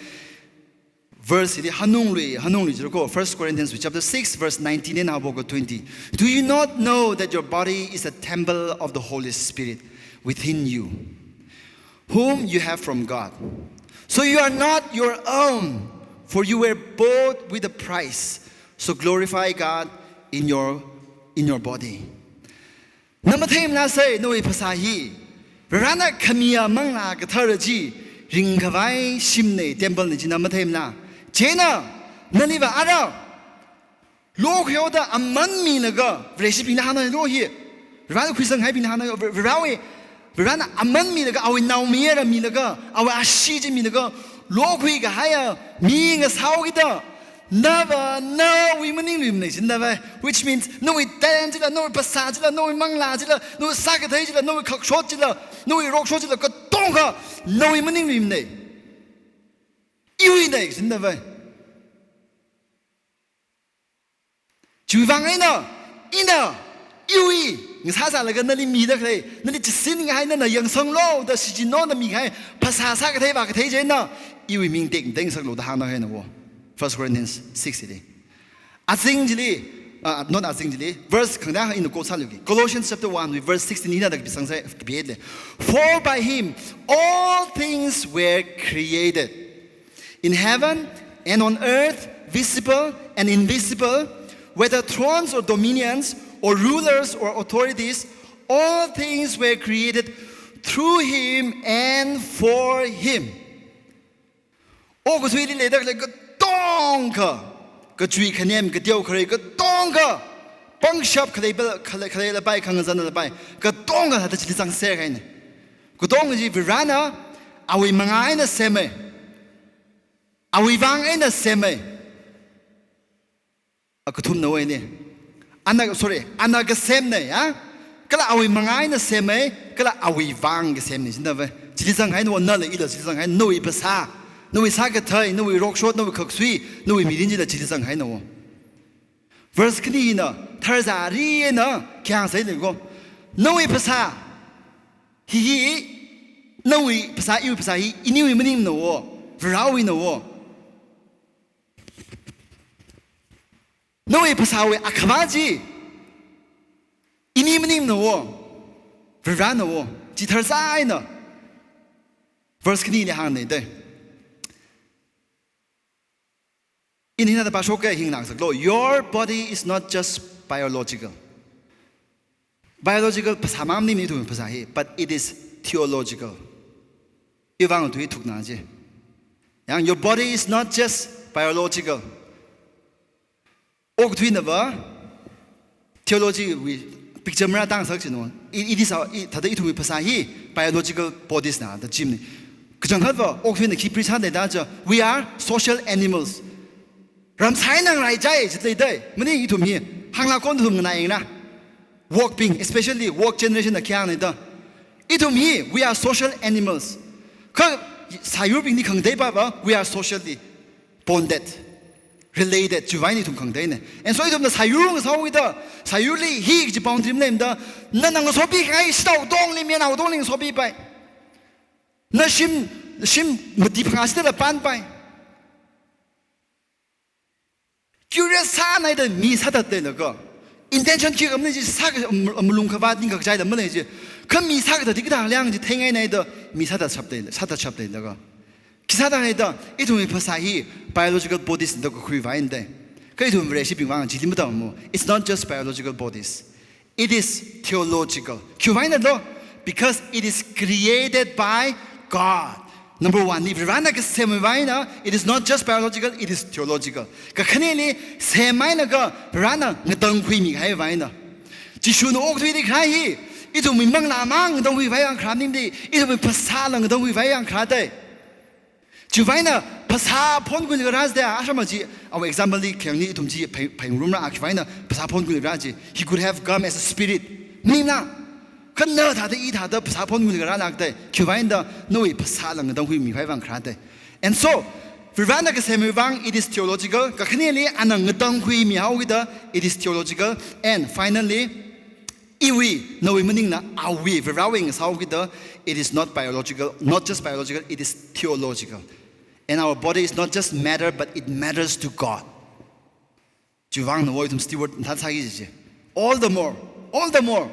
Verse hili hanungli, hanungli jiro ko, First Corinthians chapter six, verse nineteen and above twenty. "Do you not know that your body is a temple of the Holy Spirit within you, whom you have from God? So you are not your own, for you were bought with a price. So glorify God in your, in your body." Na matheimala sai, nawui phasā hi Varena khamiya Manglā Kathara chi ringkhavai shimna, temple na chi na matheimala. Chieina naliva ara lokhuihaoda aman milaga, Vareshibingna hāngna lo hi, Varena khuisanghai bingna hāngna, Vare, Varewui, Varena aman milaga, awui naomayara milaga, awui ashee chi milaga, lokhui kahaiya mi ngasāhaokida, nava nawui maningluimana, jin nava, which means nawui talent chila, nawui phasā chila, nawui Manglā chila, nawui sākathei chila, nawui khakshot chila, nawui rokshot chila, katonga nawui maningluimana. Iwuina, jin nava. Chiwuivang eina, ina, iwui, ngasāsālaga nali mida khalei, nali chisin ngai nana yangsanglu da shichinlu da mikahai, phasā sākathei vākathei chieina, iwui ming tekmatei ngasaklu da hāngna haina wo. First Corinthians six hili. Azing chili, ah, not azing chili, verse khangda ina quote sāluiki. Colossians chapter one wui verse sixteen hina da kapisang sai, kapi-etle. "For by him all things were created, in heaven and on earth, visible and invisible, whether thrones or dominions or rulers or authorities, all things were created through him and for him." Okathuili leida khalei katonga, kachui khanem, kateo kharei katonga, pangshap khalei bel, khalei, khalei lapai, khangazan lapai, katonga thāda chili zangser kahaina. Katonga chi Varena awui mangā eina semhai. Awui vang eina semhai. Akathumna wui ni. Ana, sorry, ana kasemna, ya? Kala awui mangā eina semhai, kala awui vang kasemna, jin nava. Chili zanghaina wo, nala ila chili zanghaina, nawui phasā, nawui sākathei, nawui rokshot, nawui khaksui, nawui mirin chila chili zanghaina wo. Verse khani hina, tharzari eina, khi hāngsai le ko. Nawui phasā, hi hi, nawui phasā, iwui phasā hi, iniwui maningmana wo, Varewuina wo. Nawui phasāwui akhava chi, ini maningmana wo, Varena wo, chi tharzai eina. Verse khanili hāngna te. Ina hina da pāshoka, hina ngasaklu. Your body is not just biological. Biological phasā mang maningmana ithum phasā hi, but it is theological. Iwui vang tui thukna chi. Yang, your body is not just biological. Okathuina va, theology wui picture marātang sak chino. It, it is our, it, thāda ithumwui phasā hi biological bodies na da jimna. Kachangkhat va, okathuina khi preach sāda da cha, we are social animals. Ramsai nang rai chai, chit lei dai. Mani ithum hi, hāngla kon ithum nganai na. Wokbing, especially woke generation na khi hāngna da. Ithum hi, we are social animals. Kha sāyurbingli khangatei pa va, we are socially bonded, related, chiwui vang eina ithum khangateina. And so ithumna sāyur ngasāhaoda, sāyurli hi kaji boundary maleimada, na nang ngasopi kahai shitao tongli, mayarnao tongli ngasopi pai. Na shim, shim mati phangā shida la pan pai. Curious sānai da mi sāthat leilaga. Intention khikha mani chi sā, um, um, malung khavāt ningkakachai da malei chi. Kha mi sākathat di kathā liang chi theingainai da mi sāthat shap lei, sāthat shap leilaga. Khi sāda haida, ithumwui phasā hi biological bodies da kakhui vang da. Kha ithum Vareshibing vang chili matam mo. It's not just biological bodies. It is theological. Khiwui vang eina lo? Because it is created by God. Number one, ni Varena kasemwui vang eina, it is not just biological, it is theological. Kakhaneli, semhaina kha Varena ngatangkhuimi kahai vang eina. Jishuna okathuili kharā hi, ithumwui manglā mang ngatangkhui vang kharā maningmana, ithumwui phasāla ngatangkhui vang kharā dai. Chiwui vang eina phasā phonkhuilaga rāsāda, ashama chi, our example li khayang ni ithum chi phai, phaingarumra, khiwui vang eina phasā phonkhuilaga rā chi. He could have come as a spirit. Maningla, kha na thāda i thāda phasā phonkhuilaga rālāk dai. Khiwui vang eina nawui phasāla ngatangkhuimi kahai vang kharā dai. And so, Varena kasemwui vang, it is theological. Kakhaneli, ana ngatangkhuimi haoda, it is theological. And finally, Iwui, nawui maningna awui, Varewui ngasao kida, it is not biological, not just biological, it is theological. And our body is not just matter, but it matters to God. Chiwuivang nawui ithum steward mathāda sāki kaji. All the more, all the more.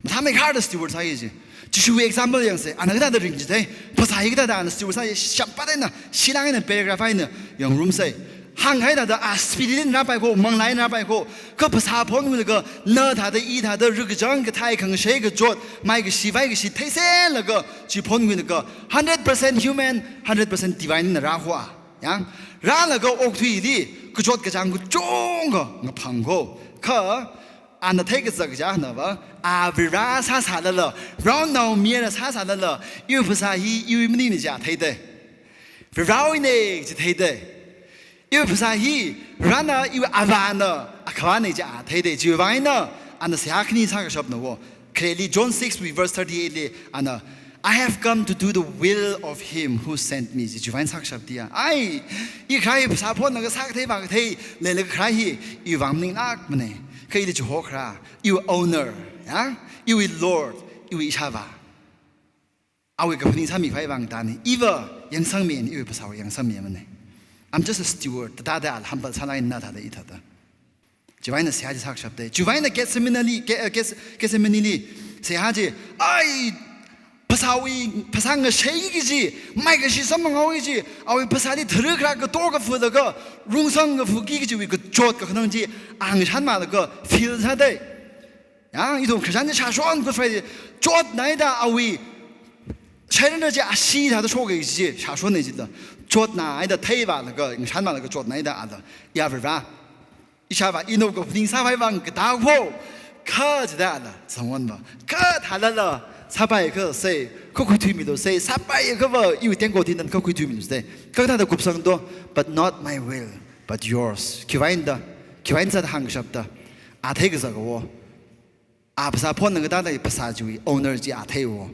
Mathāmeikharda steward sāki kaji. Jishuwui example yangsa, ana kathāda ring jithei, phasā hi kathāda ana steward sāi, shappat eina, shilāng eina, paragraph eina yangrumsa. Hānghaida da a spirit eina rāpai ko, manglā eina rāpai ko, kha phasā phongkhuilaga, na thāda, i thāda, rikachang, kathai, khangashei, kachot, maikashi, vaikashi, theiselaga, chi phongkhuilaga, hundred percent human, hundred percent divine na rāhua. Yang, rālaga okathuili, kachot kachāng kachungkha ngaphang ko. Kha, ana theikazak china va, a Vare sāsālala, round now mira sāsālala, iwui phasā hi, iwui maningna chi a theida. Varewuina chi theida. Iwui phasā hi, Varena iwui Avāna, Akhavana chi a theida. Chiwuivang eina, ana seihā khani sākashapna wo. Khareli John six wui verse thirty-eight li, ana, "I have come to do the will of him who sent me," ji chiwuivang sākashap dia. Ai, i kharā hi phasā phonlaga sākathei vākathei leilaga kharā hi, iwui vang maninglākmana. Kha ili chihokharā, iwui owner, ya? Iwui Lord, iwui Ishāvā. Awui kaphaning sāmikhavai vang tāna. Iva yangsangmi, iwui phasāwui yangsangmimana. I'm just a steward. Thāda thāda humble sālāk eina thāda i thāda. Chiwuivang eina seihā chi sākashapda. Chiwuivang eina Gethsemane li, Ge-, eh, Geth-, Gethsemane li seihā chi, ai, phasāwui, phasā ngashei kaji, maikashi samphanghaoki kaji, awui phasāli tharuk rak kato kafu laga, rungsang kafuki kajiwui kachot kakhanang chi, a ngashanmalaga, feel sāda. Ya, ithum Christian chi shāshon Good Friday, chotnaida awui, shairanda chi ashee thāda shoka kaji chi, shāshonna jida. Chotnaida theiva laga, ngashanmalaga chotnaida ala, ya Vare, Ishāvā, ina kaphaning sākhavai vang kathā ko, kha jida ala, sangwanva. Kha thālala, sāpai kasā, kha khuithuimilu sā, sāpai kava, iwui tengko tindan kha khuithuimilu sā. Kha thāda kupsang do, but not my will, but yours. Khiwuivang da, khiwuivang sāda hāngkashapda, a theikazak wo. A phasā phonna kathāda phasā chiwui owner chi a thei wo.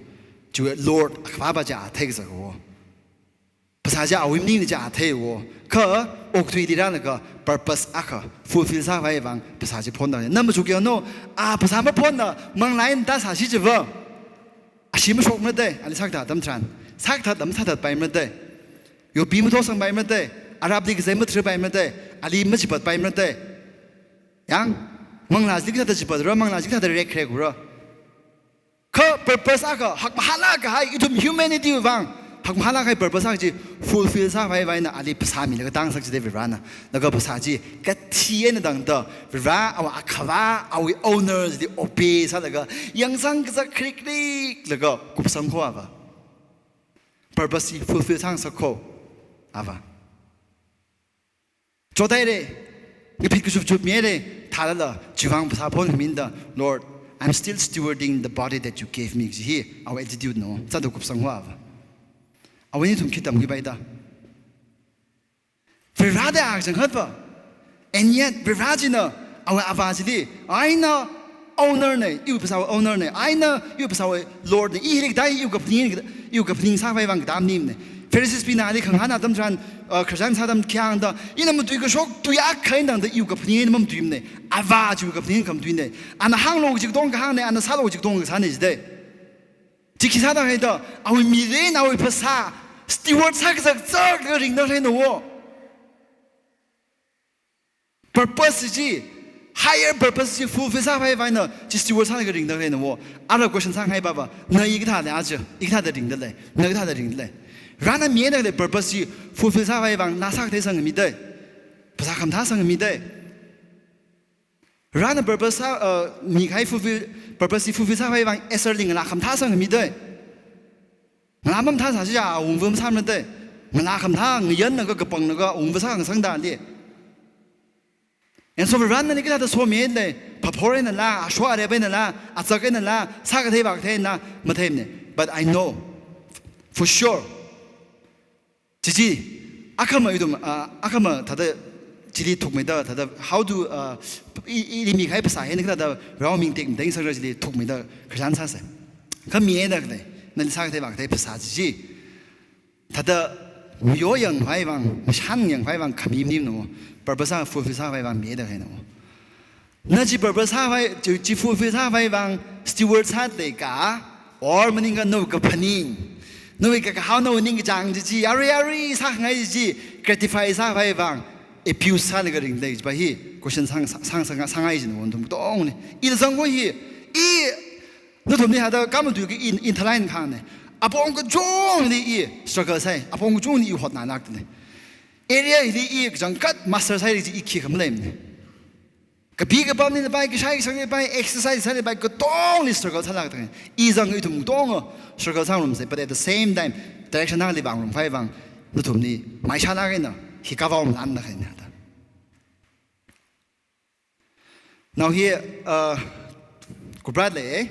Chiwui Lord, Akhavā chi a theikazak wo. Phasā chi awui maningna chi a thei wo. Kha okathuili rālaga purpose akha fulfill sākhavai vang phasā chi phonda. Na machukya no, a phasā maphonna manglā eina thāda sāsi chiva, ashee mashokmara da, ali sākathat atam tharan. Sākathat atam sāthatpaimara da. Yopi mathosangpaimara da. Arapli kazei matharpaimara da. Ali machipatpaimara da. Yang, manglā chi kathāda chipatra, manglā chi kathāda rekkharek haora. Kha purpose akha, hakmahālāk kahai, ithum humanity wui vang, hakmahālāk kahai purpose akha chi fulfill sākhavai vang eina ali phasā milaga tāngasak jida Varena. Laga phasā chi kathi eina tangda, Vare awui Akhavā, awui owner chili obey sālaga, yangsang kazak krik krik laga kupsang ko ava. Purpose chi fulfill sāngasak ko ava. Chothaira, ngaphit kachupchupmihaira, thālala, chiwuivang phasā phonkhami da, "Lord, I'm still stewarding the body that you gave me," ji hi, our attitude no, sāda kupsang ho ava. Awui ithum khi tamkhuipai da. Vareda a kachangkhatva. And yet, Vare china, awui Avā chili, aina owner na, iwui phasāwui owner na, aina iwui phasāwui Lord na, i hi leikadai iwui kaphaning, iwui kaphaning sākhavai vang katam nimna. Pharisees bingna ali khangahān atam tharan, uh, Christian sāda khi hāngda, ina matuikashok tui akha eina tangda iwui kaphaning eina mamatuimana. Avā chiwui kaphaning eina khamatuina. Ana hānglu kaji katonga kahāngna, ana sālu kaji katonga kasāna jida. Chi khi sāda haida, awui mirin, awui phasā, steward sākazak zakda ringda khaleina wo. Purpose chi, higher purpose chi fulfill sākhavai vang eina, chi steward sālaga ringda khaleina wo. Ara question sāngai papa, na i kathāda aja, i kathāda ringda lei, na kathāda ringda lei. Varena mida khalei purpose chi fulfill sākhavai vang, na sākathei sangmi da. Phasā khamathā sangmi da. Varena purpose sā, uh, mikahai fulfill, purpose chi fulfill sākhavai vang, Esther li ngalā khamathā sangmi da. Ngalā mamathā sāsi ya, awungva masāmara da. Ngalā khamathā, ngayanlaga kapanglaga, awungva sāngasangda li. And so Varena nali kathāda somida lei, phaphor einala, ashua arep einala, azak einala, sākathei vākathei einala, matheimana. But I know, for sure, chi chi, akhama ithum, ah, akhama thāda chili thukmeida, thāda how to, ah, i, i, ili mikahai phasā hi na kathāda Varewui ming tekmatei sangra chili thukmeida Christian sāsa. Kha mida khalei, nali sākathei vākathei phasā chi chi, thāda mayo yangkhavai vang, mashan yangkhavai vang khami maningmana wo, purpose akha fulfill sākhavai vang mida khalei na wo. Na chi purpose sāvai, chi, chi fulfill sāvai vang steward sāda leika, or maningakha nawui kaphaning, nawui kakahao, nawui ningkachāng chi chi, arui arui sākhangai chi chi, gratify sāvai vang abuse sālaga ringda lei kajipa hi question sāng, sāng, sāng, sāngai jina nathum katongli. Ila zangkhui hi, i, nathumli hithāda kamathuiki i, i thalai khane. Apong kachungli i struggle sāi, apong kachungli i hotnalākda lei. Area hili i kachangkhat master sāhaira kaji i khikha maleimana. Kapi kapamli pai, kashai kasangli pai, exercise sāli pai, katongli struggle sālākda lei. I zang ithum katonga struggle sāngarumsa, but at the same time, direction nali vāngarumkhavai vang, nathumli maishālāk eina, hi kavao malanna khaina da. Now here, uh, kuprat lei.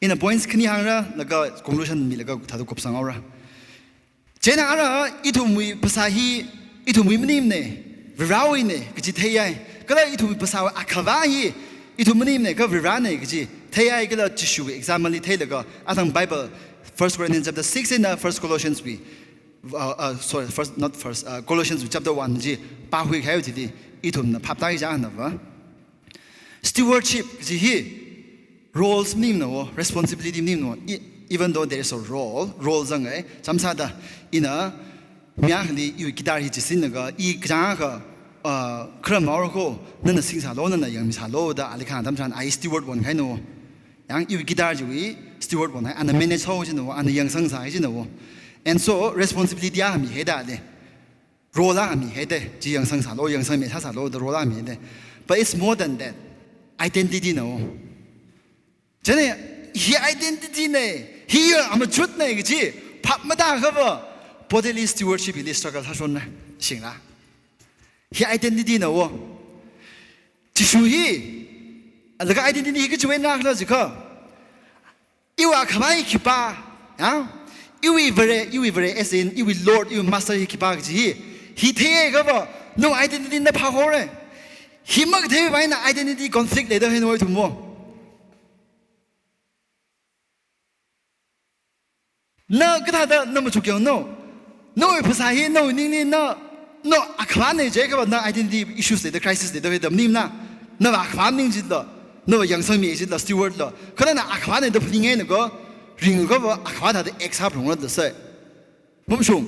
Ina points khani hāngra, laga conclusion milaga thāda kupsang haora. Chieina ara ithumwui phasā hi, ithumwui maningmana, Varewuina kaji theihai. Kala ithumwui phasāwui akhava hi, ithum maningmana kha Varena kaji theihai, kala Jishuwui example li theilaga, athang Bible, First Corinthians chapter six eina First Colossians wui, uh, uh, sorry, first, not first, uh, Colossians chapter one chi pākhui kahai chili ithumna phaptāi chānava. Stewardship kaji hi roles maningmana wo, responsibility maningmana wo. E-, even though there is a role, role zangai, chānsāda ina mi akhali iwui guitar hi chisinlaga, i kachāng akha, uh, kharam maora kho, nana singsālu, nana yangmisālu da ali khangtam tharan, I steward onkhaina wo. Yang iwui guitar chiwui steward onhai, ana manage sāhaowa jina wo, ana yangsangsāhaowa jina wo. And so, responsibility akha mihaida lei. Role akha mihaida, chi yangsangsālu, yangsangmi sāsālu da role akha mihaida. But it's more than that. Identity na wo. Chieina, hi identity na, hi amachutna kaji phap matāakhava, bodily stewardship hili struggle sāshonna, shingra. Hi identity na wo. Jishu hi, laga identity hi kachiwui eina khala jiakha, iwui akhava hi khipā, ya? Iwui Vare, iwui Vare, as in, iwui Lord, iwui Master hi khipā kaji hi, hi theihaiakhava, nawui identity na phāhaora. Hi makatheiwui vang eina identity conflict leida hoi nathum wo. Na kathāda na machuk yanglu. Nawui phasā hi nawui ningli na, na akhavana jiakhava na identity issues leida, crisis leida hoi da maningmana. Nava akhava maning jitla, nava yangsangmi jitla, steward la. Kha nana akhavana da phaningngaina kha, ringakhava akhava thāda act sāphalungra da sai. Mamashung.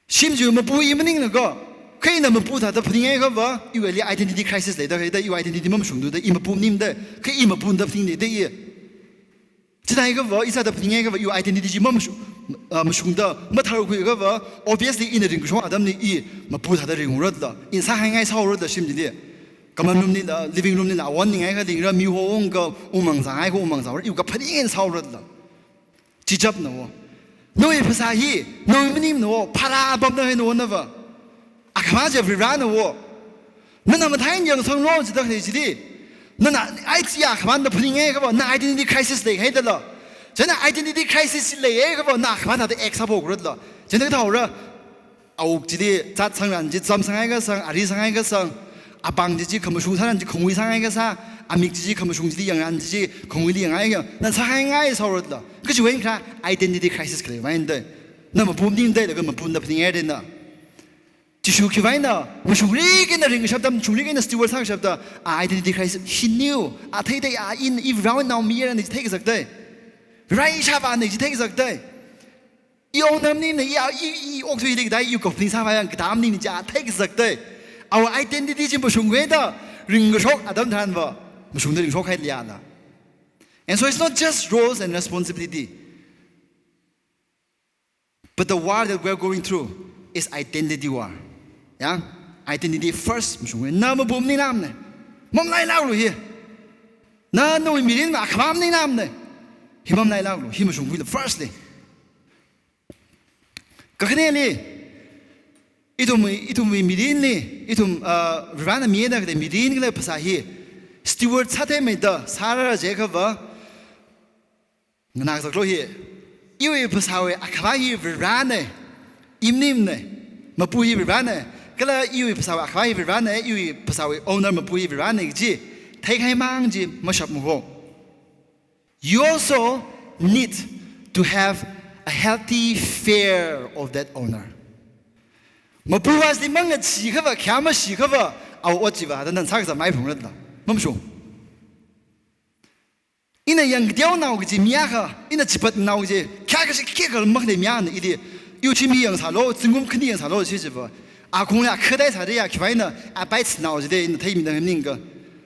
Shim chiwui mapu i maningna kha, kha ina mapu thāda phaninghaiakhava, iwuili identity crisis leida hoi da, iwui identity mamashungthuda, i mapu maningmada, kha i mapuna da phaningda i. Chithāhaiakhava, i sāda phaninghaiakhava, iwui identity chi mamashu-, ah, mashungda, matharkhuiakhava, obviously ina ringkashok atamli i mapu thāda ringra da, ina sāhaingai sāhaora da shim chili. Common room lila, living room lila, awon ninghaiakha lingra, mi ho ungakha, ungmang zanghaikha ungmang zangra, iwui kaphaning eina sāhaora da. Chichapna wo. Nawui phasā hi, nawui maningmana wo, phara apamna hoi na wo nava. Akhava chi Varena wo. Nana mathāi eina yangsanglu jida khalei chili. Nana, ai chi akhavana da phaninghaiakhava, na identity crisis leihaida la. Chieina identity crisis chi leihakhava, na akhava thāda act sāphokra da. Chieina kathāhaora, awuk chili zat sangran chi, zam sanghaikha sang, ari sanghaikha sang, apāng chi chi khamashung sāran chi khangui sanghaikha sā, amik chi chi khamashung chili yangran chi chi khanguili yanghaikha, na sāhaingai sāhaora da. Kachiwui eina khala identity crisis khalei vang eina da. Na mapu maningmada laga mapuna da phaninghaira na. Jishu khiwui vang eina, mashungrik eina ringkashap atam, mashungrik eina steward sākashap atam, a identity crisis, he knew, a theida a in, i Varewui naomayara na chi theikazak da. Vare ishāvāna chi theikazak da. I owner maningna, i, i, i okthuida kida, i kaphaning sāvai yang kida maningna chi a theikazak da. Our identity chi mashungkhuida, ringkashok atam tharanva, mashungda ringshok haili ya la. And so it's not just roles and responsibility. But the war that we're going through is identity war. Yeah? Identity first, mashungkhui. Na mapu maningmana. Mamalailāklu hi. Na nawui mirin akhava maningmana. Hi mamalailāklu, hi mashungkhuilu firstly. Kakhaneli, ithum, ithumwui mirinli, ithum, uh, Varena mida khalei mirin kala phasā hi steward sātheimeida sāra jiakhava, nganākazaklu hi. Iwui phasāwui akhava hi Varena, i maningmana, mapu hi Varena, kala iwui phasāwui akhava hi Varena, iwui phasāwui owner mapu hi Varena kaji theikahai mang chi mashapmahok. You also need to have a healthy fear of that owner. Mapuva chili mangacheeakhava, khayā mashiakhava, Awui ot chiva, da nan sākazā maiphungra da. Mamashung. Ina yangkateonao kaji mi akha, ina chipatnao kaji, kayākha kashi kayākha makhalei mi akhana ili, iwui chimhi yangsālu, zingkum khani yangsālu, chi chiva. Akhungli akhatai sāda ya, khiwui vang eina, apaitnao chili, ina theimida maningakha.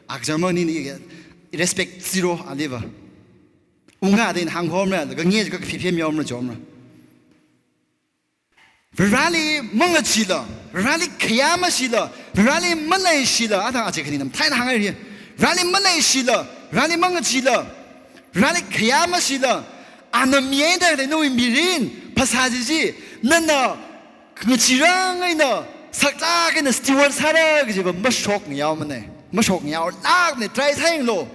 Akachang maningakha, respect zero aliva. Unga da ina hāngkhomra, laga nge kaphiphe miomra chomra. Vareli mangacheela, Vareli khayā masheela, Vareli maleisheela, athang aja khani nam thaina hāngai ri. Vareli maleisheela, Vareli mangacheela, Vareli khayā masheela, ana mihaida khalei nawui mirin, phasā chiji, nana ngacheerang eina, saklāk eina steward sāra kajiva mashokngayaomana, mashokngayaolākmana, try sāyanglu.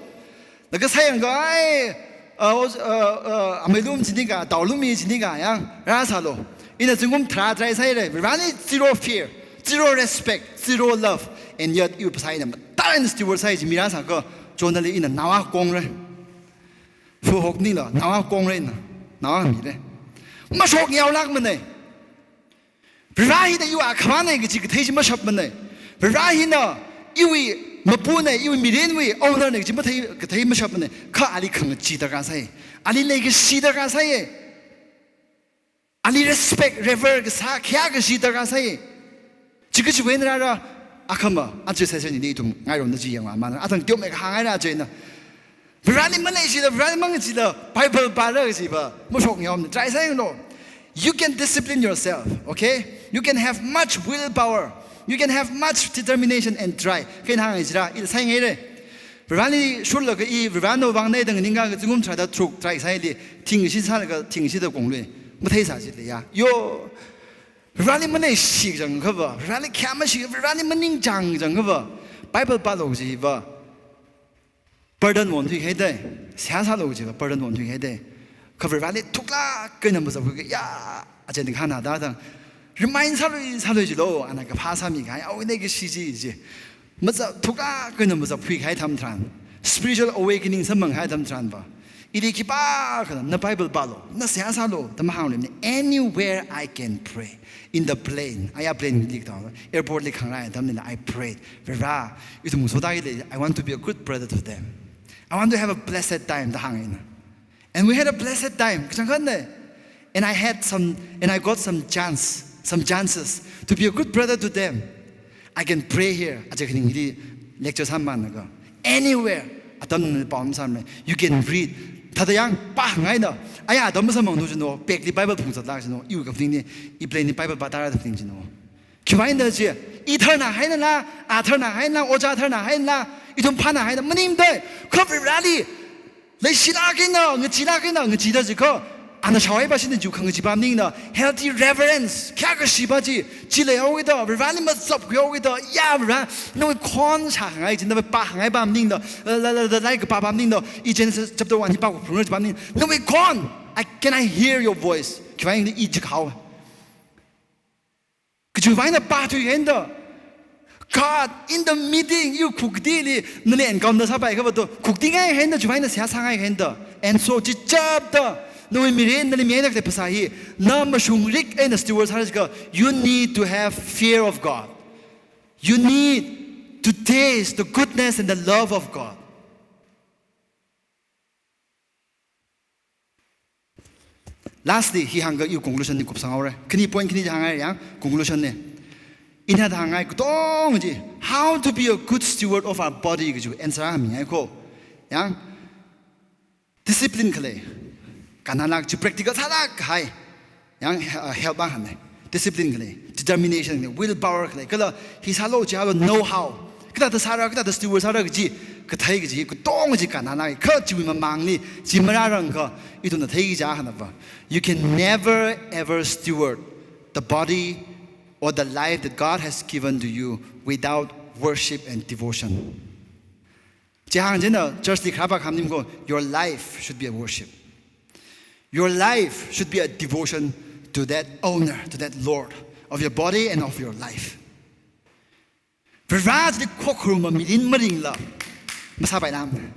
Laga sāyangakha, ai, uh, uh, uh, amei lum chini ka, tao lum mi chini ka, yang, rāsālu. Ina zingkum tharā try sāhaira, Vareli zero fear, zero respect, zero love, and yet iwui phasā ina mathālāk eina steward sāi chi mi rāsāakha, chonali ina naoa kongra. Fu hok nila, naoa kongra ina, naoa mira. Mashokngayaolākmana. Vare hina iwui akhavana kaji kathei chi mashapmana. Vare hina iwui mapuna, iwui mirinwui ownerna kaji mathei, kathei mashapmana. Kha ali khangachee darkar sāi. Ali leikashi darkar sāi. Ali respect, revere kasā, khayākashi darkar sāi. Chi kachiwui eina rāra, akhama, aja session hili ithum ngairomda chi yangla mana. Athang teomeikha hāngaira chieina. Vareli maleisheela, Vareli mangacheela, Bible pāra kajiva mashokngayaomana, try sāyanglu. You can discipline yourself, okay? You can have much willpower. You can have much determination and try. Kha ina hāngngai chira, i sāngaira. Vareli shurlaga i, Varena vang nei da nganingakha zingkum tharāda tharuk try sāhaili, thingshi sālaga thingshida konglu. Matheisā chili ya. Yo, Vareli maleishikachang akhava, Vareli khayā mashi, Vareli maningchangchang akhava, Bible pālu kajiva burden onthuihaida, seihā sālu kajiva burden onthuihaida. Kha Vareli thuklāk eina mazapkhuiakha, ya, aja ning hānada thang. Remind sālui, sālui chilu, ana kaphā sāmikahai, awui leikashi chi chi. Mazap, thuklāk eina mazapkhuikahai atam tharan, spiritual awakening samphangkahai atam tharanva, ili khipākhana, na Bible pālu, na seihā sālu, da mahāngluimana. Anywhere I can pray. In the plane, aya plane li kata, airport li khangarai atamlila I prayed. Vare, ithum soda khalei, I want to be a good brother to them. I want to have a blessed time, da hānga ina. And we had a blessed time. Kachangkhatna. And I had some, and I got some chance, some chances to be a good brother to them. I can pray here. Aja khani hili lecture sāmamānakha. Anywhere. Atam pao masāmara. You can read. Thāda yang, pāngai na. Aya atam masamphangthu chino. Pekli Bible phungzatlāk chino. Iwui kaphaning ni, i plane li Bible pātāra da kaphaning chino. Khiwui vang eina chi, i tharnā hainala, a tharnā hainala, ojā tharnā hainala, ithum phānā haina, maningmada, kha Vareli leishilāk eina, ngacheelāk eina, ngacheeda jiakha, ana shaohaipa shina ju khangachee pā maningna, healthy reverence, khayākashi pa chi, chi leihaokida, Vareli mazapkhuihaokida, ya Vare, nawui khon shākhangai chi, nawui pākhangai pa maningna, la, la, la, la, lairik kapā pa maningna, i Genesis chapter one hi pākhuiphungra chi pa maning, nawui khon, I, can I hear your voice? Khiwui vang eina i jikhao. Kachiwui vang eina pāthui haina da. God, in the meeting, iwui khuktili, nali encounter sāpai akhava to, khukti ngai haina da, chiwui vang eina seihā sāngai haina da. And so, chichapta, nawui mirin, nali mihaida khalei phasā hi, na mashungrik eina steward sāra jiakha, you need to have fear of God. You need to taste the goodness and the love of God. Lastly, hi hāngakha iwui conclusion ni kupsanghaora. Khani point khani hāngngai yang, conclusion ni. Ina da hāngngai katonga chi, how to be a good steward of our body kaji answer hāngmingai ko. Yang, discipline khalei. Kannalāk chi practical sālāk kahai. Yang, uh, help bang hānne. Discipline khalei, determination khalei, willpower khalei, kala hi sālu, chi sālu, know how. Kathāda sāra, kathāda steward sāra kaji, kathei kaji, katonga chi kannalāk, kha chiwui mamangli, chi marārangakha, ithumna theiki kaja hānapa. You can never ever steward the body or the life that God has given to you without worship and devotion. Chi hāng china church li kharāpa khamanim ko, your life should be a worship. Your life should be a devotion to that owner, to that Lord of your body and of your life. Vareli khokkharuma mirin maringla, masāpailāmana.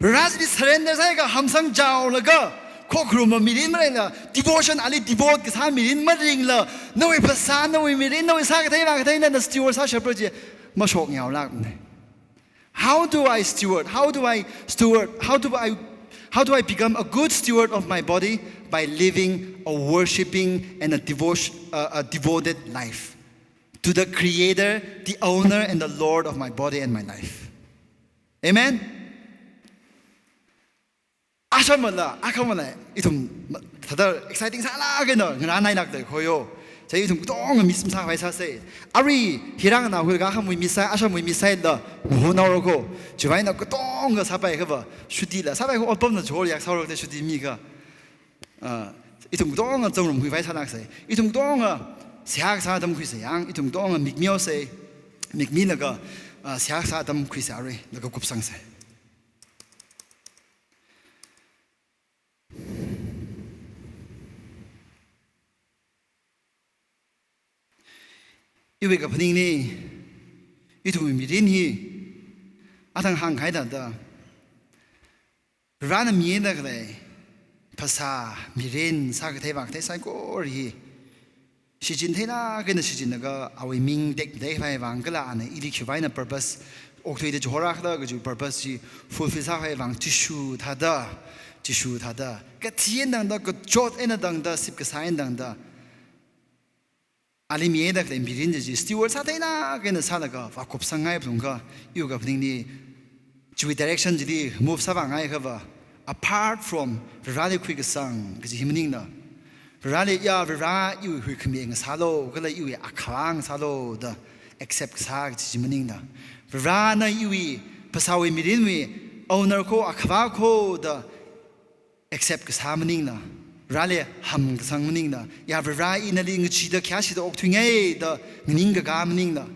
Vareli surrender sāhaiakha hamsang jaolaga, khokharuma mirin maleila, devotion ali devote kasā mirin maringla, nawui phasā, nawui mirin, nawui sākathei vākathei nana steward sāshapra chi mashokngaolākmana. How do I steward? How do I steward? How do I, how do I become a good steward of my body? By living a worshipping and a devotion, uh, a devoted life to the Creator, the Owner and the Lord of my body and my life. Amen. Ashamala, akhamala, ithum thada exciting sālāk eina ngarānhailākda khoyo. Chieina ithum katonga miss masākhavai sāsa. Arui hi rānganākhuilaga akhamwui miss sāi, ashamwui miss sāi da ngahonaorako. Chiwui eina katonga sāpaiakhava, shuti la sāpaiakha otpamna chihor yak sāhaora da shuti mikha. Ah, ithum katonga zangrumkhuikhavai sālāksa. Ithum katonga seihā kasā atam khuisa yang, ithum katonga mikmihaosa. Mikmilaga, ah, seihā kasā atam khuisa arui, laga kupsangsa. Iwui kaphaningli, ithumwui mirin hi athang hāngkahai thāda, Varena mida khalei phasā, mirin, sākathei vākathei saikora hi shichin theilāk eina shichinlaga awui ming tekmateikhavai vāng kala ana ili khiwui eina purpose okthuida chihorākhala kaji purpose chi fulfill sākhavai vāng Jishu thāda, Jishu thāda, kathi eina tangda, kachot eina tangda, sipkasā eina tangda, ali mida khalei mirin chi steward sātheilāk eina sālaga vākupsangngai phalungkha, iwui kaphaningli chiwui direction chili move sāvāngaiakhava, apart from Vareli khuikasang kaji hi maningla, Vareli ya Vare iwui huikhami ngasālu, kala iwui akhava ngasālu da accept kasā kaji chi maningla, Varena iwui phasāwui mirinwui owner kho, akhava kho da accept kasā maningla, Vareli hamkasang maningla, ya Vare, ina nali ngacheeda khayāshida okthuingai da nganingkakā maningla,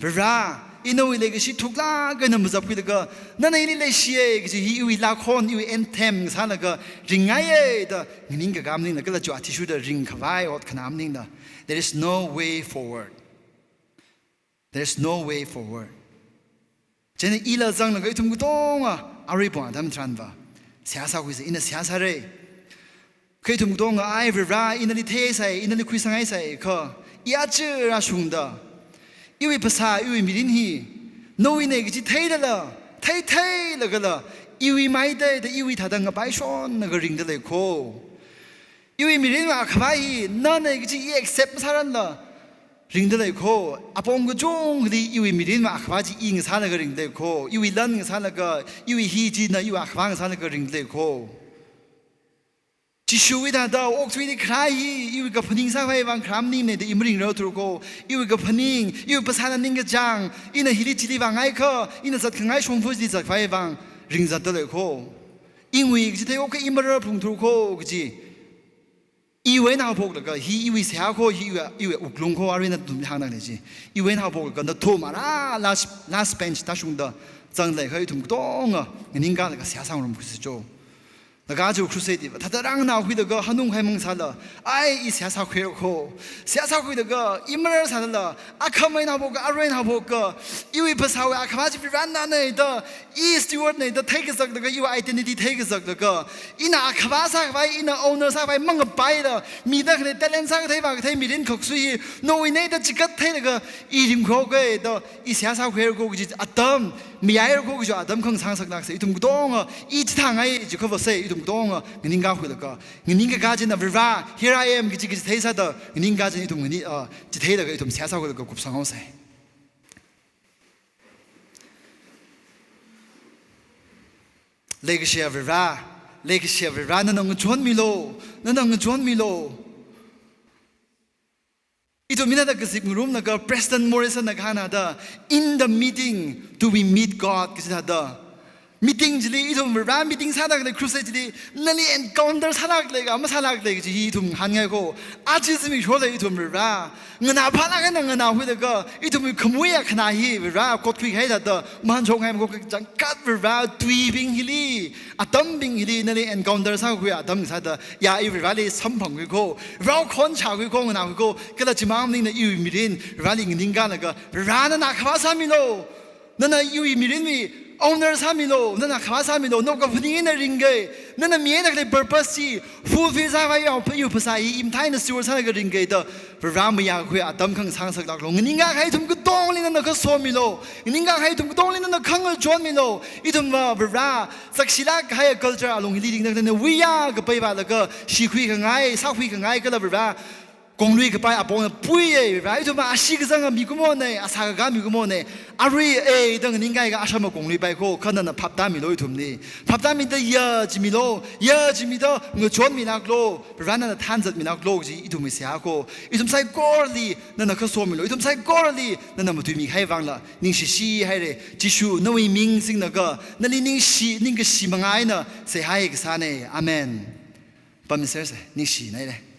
Vare, ina nawui leikashi thuklāk eina mazapkhuilaga, nana ili leishiya kaji hi iwui lākhon, iwui anthem sālaga ringngaiya da nganingkakā maningla, kala chiwui athishurda ringkhavai hotkhanā maningla, there is no way forward. There's no way forward. Chieina ila zanglaga ithum katonga arui pong atam tharanva seihā sākhuisa, ina seihā sāra. Kha ithum katonga, ai Vare, ina nali theisai, ina nali khuisanghaisai kha, i aja rāshungda, iwui phasā, iwui mirin hi nawuina kaji theilala, thei theilagala, iwui maida da iwui thāda ngapaishonlaga ringda lei kho. Iwui mirinwui akhava hi nana kaji i accept masārarla ringda lei kho. Apong kachungkhali iwui mirinwui akhava chi i ngasālaga ringda lei kho. Iwui lan ngasālaga, iwui hi china iwui akhava ngasālaga ringda lei kho. Jishuwui thāda okthuida kharā hi iwui kaphaning sākhavai vāng kharā maningmana da i maringrarthura kho. Iwui kaphaning, iwui phasāna ningkachāng, ina hili chili vāngaikha, ina zatkhangai shongfa chili zatkhavai vāng ringzatda lei kho. Ingui kaji theihaokha i marar phalungthura kho kaji. Iwui eina haophoklaga, hi iwui seihā kho, hi iwui, iwui wuklung kho, arui nathumli hāngda khalei chi. Iwui eina haophoklaga nathum ara last, last bench tāshungda zangda leikha ithum katonga nganingkalaga seihā sāngarumkhuisa cho. Laga chu crusade va thāda rānganākhuilaga hanung haimang sāla, ai i seihā sākhuira kho. Seihā sākhuilaga i marar sālala, akhama eina haophoklaga, arui eina haophoklaga, iwui phasāwui akhava chi Varena na da, i steward na da theikazaklaga, iwui identity theikazaklaga, ina akhava sākhavai, ina owner sākhavai mangapaila, mida khalei talent, sākathei vākathei, mirin, khaksui hi nawuina da chikat theilaga i ringkhuihaoga da, i seihā sākhuira kho kaji atam, mihaira kho kaji atam khangasang saklāksa. Ithum katonga i chithāngai jiakhava sai, ithum katonga nganingkakhuilaga, nganingkakā china Vare, here I am kaji kaji theisāda, nganingkā china ithum ngani, ah, chitheilaga ithum seihā sākhuilaga kupsanghaosa. Leikashiya Vare, leikashiya Vare, nana ngachonmilu, nana ngachonmilu. Ithum hina da kazip ngarumlaga President Morrisonna kahāng thāda, "In the meeting do we meet God," kaji thāda. Meeting chili, ithum Vare meeting sāda khalei crusade chili, nali encounter sālāk lei ka, masālāk lei kaji hi ithum hāngngai kho. Aja zimiksho lei ithum Vare. Nganāphālāk eina nganākhuilaga, ithumwui khamui akhana hi Vare, kotkhuikahai thāda, mahānshokngai mako, kachangkhat Vare, tuibing hili, atambing hili, nali encounter sākhui atam sāda, ya i Vareli samphangkhui kho, raokhon shākhui kho, nganākhui kho, kala chimang maningla iwui mirin, Vareli nganingkalaga, Vare nana akhava sāmilu, nana iwui mirinwui Owner sāmilo, nana khava sāmilo, nawui kaphaning eina ringkai, nana mi eina khalei purpose chi fulfill sākhavai yao phayu phasā hi imathā eina steward sālaga ringkai da, Vare mayākhui atam khangasak sālāklo. Nganingkahai ithum katongli nana khasomilo, nganingkahai ithum katongli nana khangachonmilo. Ithumva Vare, sakshilāk kahai culture alungli ringda khalei nawui ya kapai vālaga shikhui khangai, sākhui khangai kala Vare, konglui kapai apongna puiya, Vare, ithumva ashee kazanga mikumona, asā kakā mikumona, arui e da nganingkahai ka ashama konglui paikho, kha nana phaptāmilo ithumli. Phaptāmida ya chi milo, ya chi mida ngachonmilāklo, Vare nana thanzatmilāklo chi ithumwui seihā kho. Ithum saikorali nana khasomilo, ithum saikorali nana matuimi kahai vangla ningshishi haira. Jishu nawui ming singlaga, nali ningshi, ningkashi manga eina seihā kasāna. Amen. Pamser se, ningshina haira.